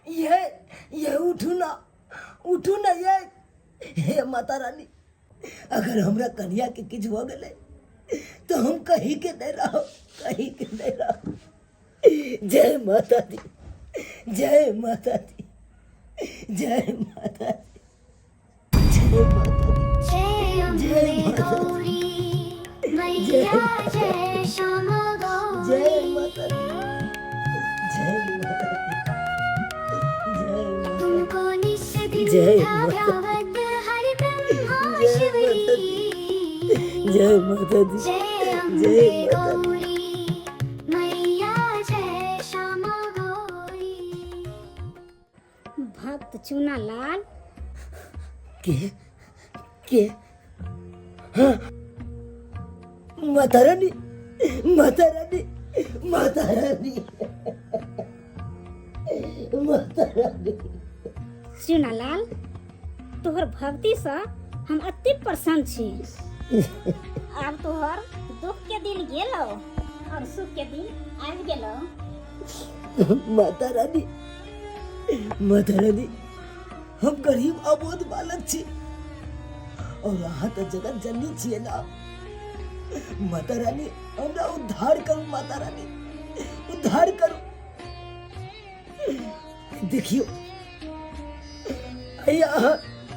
ये उठू ना, उठू ना ये। हे माता रानी, अगर हमरा कन्या के किछु हो गेलै तो हम कहीं के नहीं रहो, कहीं के नहीं रहो। जय माता दी, जय माता दी, जय माता दी, जय माता दी, जय जय अम्बे माता दी, गौरी जय मैया माता जय श्यामा जय गौरी माता दी, जय माता दी, जय माता दी, तुमको निश दिन जय था माता भ्यावत हरि ब्रह्मा जय शिवरी माता दी, जय माता दी, जय जय अम्बे माता दी। गौरी मैया जय श्यामा गौरी। भक्त चूना लाल के हाँ, माता रानी, माता रानी, माता रानी, माता रानी। चूना लाल, तोहर भक्तिसँ हम अति प्रसन्न छी। आब तोहर दुख के दिन गेलो और सुख के दिन आबि गेलो। माता रानी, माता रानी, हम गरीब अबोध बालक छी और अहाँ तऽ जगत जननी छियै ना। माता रानी, हमरा उद्धार करू, माता रानी उद्धार करू। देखियो आइ अहाँ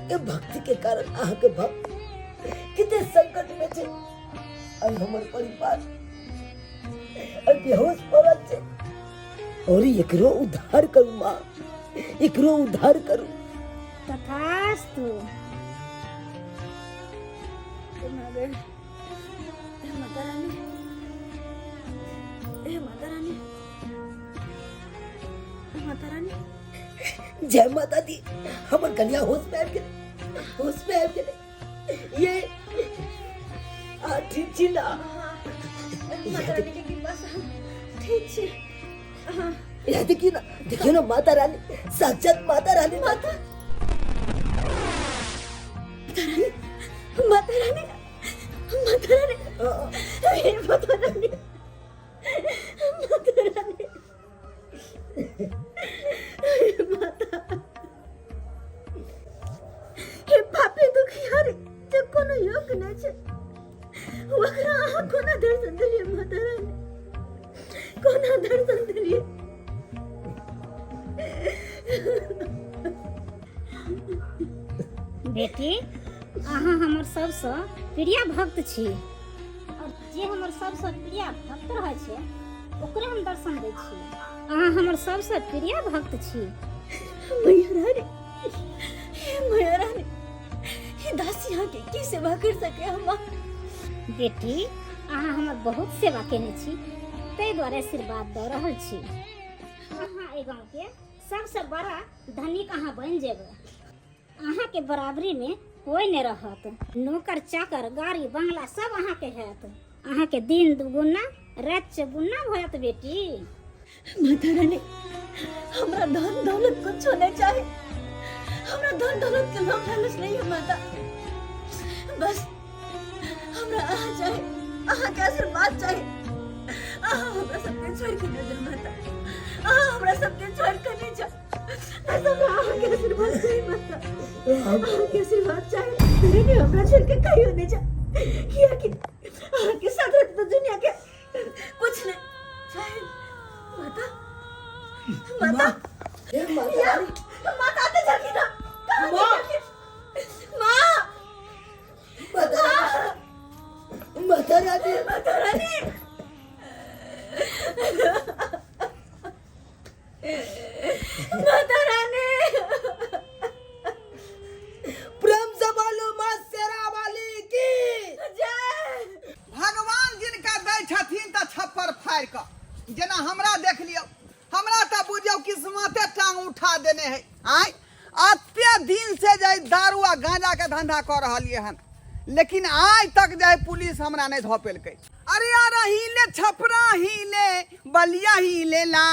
के भक्ति के कारण अहाँ के भक्त कते संकट में छै। आइ हमर परिवार आइ बेहोश पड़ल छै और एकरो उद्धार करू माँ, एकरो उद्धार करू। तथास्तु। हे माता रानी, हे माता रानी, हे माता रानी। जय माता दी। हमर कन्या होश में आबि गेलै, होश में आबि गेलै। ये आ ठीक छी ना? माता रानी के कृपा से हम ठीक छी। हाँ। यह देखिए ना, देखिए ना, माता रानी साक्षात माता रानी। माता रानी, माता रानी, माता रानी, हे माता रानी, माता रानी, हे माता, हे पापी दुखियारी जे कोनो योग्य नहि छै ओकरा अहाँ कोना दर्शन देलियै माता रानी, कोना दर्शन देलियै? बेटी, अहाँ हमर सबसँ प्रिय भक्त छी और जे हमर सबसँ प्रिय भक्त रहै छै ओकरे हम दर्शन दै छी। अहाँ हमर सबसँ प्रिय भक्त छी। मैया रानी, हे मैया रानी, हे दासी अहाँ के की सेवा कर सके हम? बेटी, अहाँ हमर बहुत सेवा केने छी, ताहि दुआरे आशीर्वाद दऽ रहल छी। अहाँ एहि गाँवके सबसँ बड़ा धनिक अहाँ बनि जेबै। अहाँके बराबरीमे कोई नहि रहत। नौकर चाकर गाड़ी बंगला सब अहाँके हैत। अहाँके दिन दुगुना राति चौगुना भऽ जायत बेटी। माता रानी, हमरा धन दौलत कुछो नहीं चाहे, हमरा धन दौलत के लोभ लालच नहीं है माता, बस हमरा अहाँ चाहे, अहाँ के आशीर्वाद चाहे। अहाँ हमरा सबके छोड़ के नहीं जाओ माता, अहाँ हमरा सबके छोड़ के नहीं जाओ, बस हमरा अहाँ के आशीर्वाद चाहे माता, अहाँ के आशीर्वाद चाहे। तेरे हमरा छोड़ के कहियो नहीं जा, किया कि अहाँ के साथ रहते तो दुनिया के कुछ नहीं चाहे माता। माता, हे माता या, रानी। माता आते जाके ना, कहाँ माँ। जाके? माँ। माता रानी, माता रानी, माता रानी, माता रानी। प्रेम से बोलो माँ शेरा वाली की जय। भगवान जिनका दै छथिन तऽ छप्पर फाड़ि कऽ, जेना हमरा देख लियौ, हमरा तऽ बुझियौ किस्मते टांग उठा देने है। आँय, एते दिन से जे दारू आ गांजा के धंधा कऽ रहलियै हन, लेकिन आइ तक जे है पुलिस हमरा नहि धऽ पेलकै। अरे यार, हिले छपरा हिले बलिया हिले ला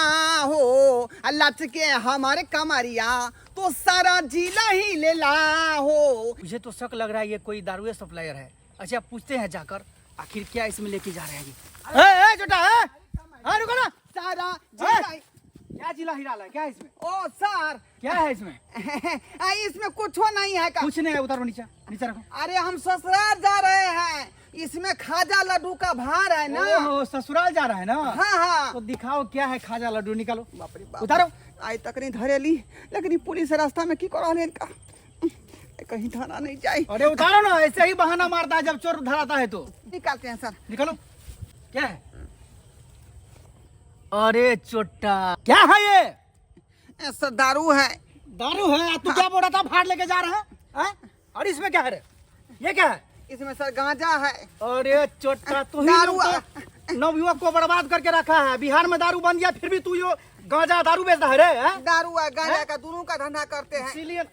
हो, आ लचके हमारे कमरिया तो सारा जिला हिले ला हो। मुझे तो शक लग रहा है ये कोई दारू सप्लायर है। अच्छा पूछते हैं जाकर आखिर क्या इसमें लेके जा रहे हैं ये। ए, ए, छोटा, ए, ए, रुको ना। सारा जिला। क्या जिला हिला है क्या इसमें? ओ सर। क्या है इसमें? इसमें कुछ नहीं है का। कुछ नहीं है, उतारो नीचे, नीचे रखो। अरे हम ससुराल जा रहे हैं, इसमें खाजा लड्डू का भार है ना। ओहो, ससुराल जा रहा है ना। हाँ हाँ। तो दिखाओ क्या है खाजा लड्डू, निकालो। बाप रे बाप। उतारो। आई तक नहीं धरेली, लेकिन ई पुलिस रास्ता में की कर इनका, कहीं थाना नहीं जाए। अरे उतारो ना, ऐसे ही बहाना मारता है जब चोर धराता है तो। निकालते हैं सर। निकालो, क्या है? अरे चोटा, क्या है ये? सर दारू है। दारू है? तू क्या बोल रहा था, फाड़ लेके जा रहा है, हैं? और इसमें क्या है रे? ये क्या है? इसमें सर गांजा है। अरे चोटा, तू ही दारू लोग तो नवयुवक को बर्बाद करके रखा है। बिहार में दारू बन गया, फिर भी तू यो गांजा दारू बेचता है रे, हैं? दारू है गांजा का दोनों का धंधा करते हैं। इसीलिए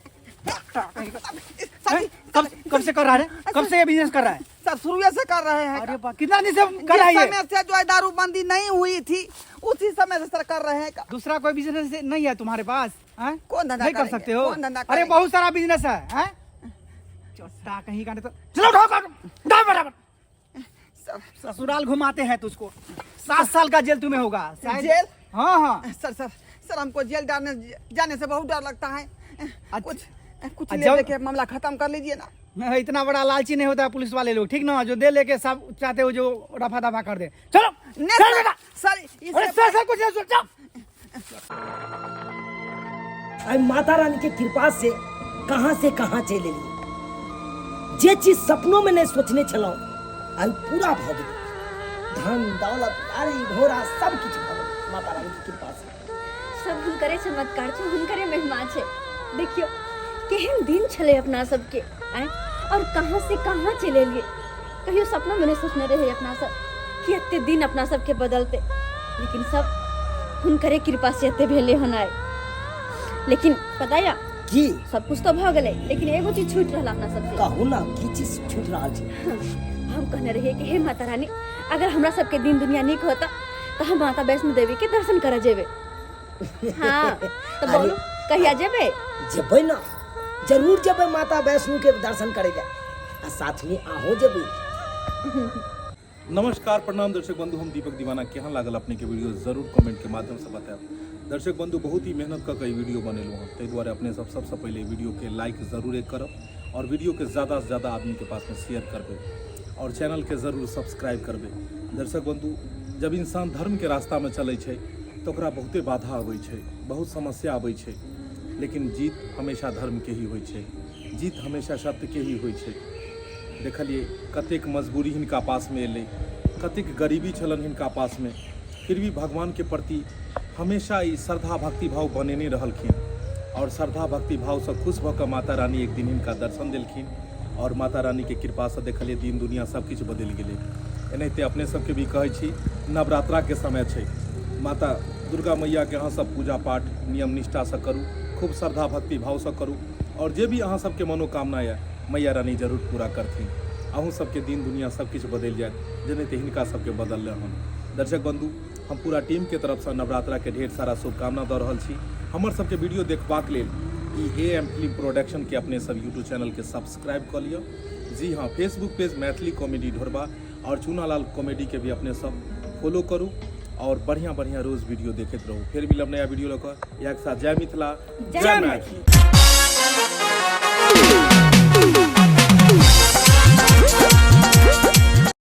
सर, कब कब से कर रहा है, कब से ये बिजनेस कर रहा है? सर शुरू से कर रहे हैं। अरे बा, कितना दिन से कर रहा है जिस ये? समय से जो है दारूबंदी नहीं हुई थी उसी समय से सर कर रहे हैं। दूसरा कोई बिजनेस नहीं है तुम्हारे पास, हैं? कौन धंधा नहीं कर करेंगे? सकते हो? कौन धंधा अरे करेंगे? बहुत सारा बिजनेस है, हैं? चोटा कहीं का नहीं तो चलो उठाओ काटो, उठाओ बराबर। सर ससुराल घुमाते हैं तुझको, 7 साल का जेल तुम्हें होगा शायद। जेल? हाँ हाँ। सर सर सर हमको जेल डालने जाने से बहुत डर लगता है। कुछ कुछ अच्छा। ले लेके मामला खत्म कर लीजिए ना। नहीं, इतना बड़ा लालची नहीं होता है पुलिस वाले लोग, ठीक ना? जो दे लेके सब चाहते हो जो रफा दफा कर दे। चलो नहीं, चल सर, बेटा। सर, अरे इससे सर, सर, कुछ नहीं, चल। आई माता रानी के कृपा से कहाँ से कहाँ चलि एलियै। जे चीज सपनों में नहीं सोचने छलहुँ आई पूरा भऽ गेलै। धन दौलत गाड़ी घोड़ा सब किछु भऽ गेलै माता रानी के कृपा से। सब हुनकरे चमत्कार छै, हुनकरे महिमा छै। देखियौ केहन दिन छलै अपना सबके, आँय, और कहाँ से कहाँ चलि एलियै। कहियो सपनोमे नहि सोचने रहियै अपना सब कि एते दिन अपना सबके बदलतै, लेकिन सब हुनकरे कृपा से एते भेलै हन आइ। लेकिन पता या की सब कुछ तो भऽ गेलै, लेकिन एगो चीज छूटि रहल अपना सबसे। कहू ना, की चीज छूटि रहल छै? हम कहने रहियै कि हे माता रानी, अगर हमरा सबके दिन दुनिया नीक होता तऽ हम माता वैष्णो देवी के दर्शन करऽ जेबै। हाँ तऽ अरे- बोलू कहिया जेबै? जेबै ना, जरूर जेबै माता वैष्णो के दर्शन करे लए, आ साथ में अहूँ जेबै। नमस्कार प्रणाम दर्शक बंधु, हम दीपक दीवाना। केहन लागल अपने के वीडियो जरूर कमेंट के माध्यम से बतायब। दर्शक बंधु, बहुत ही मेहनत कऽ के ई वीडियो बनेलहुँ हँ, ताहि दुआरे अपने सब सबसँ पहिले वीडियो के लाइक जरूरे करब और वीडियो के ज़्यादा से ज़्यादा आदमी के पास में शेयर करबै और चैनल के जरूर सब्सक्राइब करबै। दर्शक बंधु, जब इंसान धर्म के रास्ता में चलै छै तऽ ओकरा बहुते बाधा अबै छै, बहुत समस्या अबै छै, लेकिन जीत हमेशा धर्म के ही होइ छै, जीत हमेशा सत्य के ही होइ छै। देखलियै कतेक मजबूरी हिनका पासमे एलै, कतेक गरीबी छलनि हिनका पासमे, फिर भी भगवानके प्रति हमेशा ई श्रद्धा भक्ति भाव बनेने रहलखिन और श्रद्धा भक्ति भावसँ खुश भऽ कऽ माता रानी एक दिन हिनका दर्शन देलखिन और माता रानीके कृपासँ देखलियै दिन दुनिया सब किछु बदलि गेलै। एनाहिते अपने सबके भी कहै छी, नवरात्राके समय छै, माता दुर्गा मैयाके अहाँ सब पूजा पाठ नियम निष्ठासँ करू, खूब श्रद्धा भक्ति भावसँ करू और जे भी अहाँ सबके मनोकामना यऽ मैया रानी जरूर पूरा करथिन। अहूँ सबके दिन दुनिया सब किछु बदलि जायत जेनाहिते हिनका सबके बदललै हन। दर्शक बंधु, हम पूरा टीम के तरफसँ नवरात्राके ढेर सारा शुभकामना दऽ रहल छी। हमर सबके वीडियो देखबाक लेल ई ए एम फिल्म प्रोडक्शन के अपने सब यूट्यूब चैनल के सब्सक्राइब कऽ लिअ। जी हाँ, फेसबुक पेज मैथिली कॉमेडी ढोरबा और चूनालाल कॉमेडी के भी अपने सब फॉलो करू और बढ़िया बढ़िया रोज वीडियो देखैत रहू। फेर मिलब नया वीडियो लऽ कऽ। इएह के साथ जय मिथिला, जय मैथिली।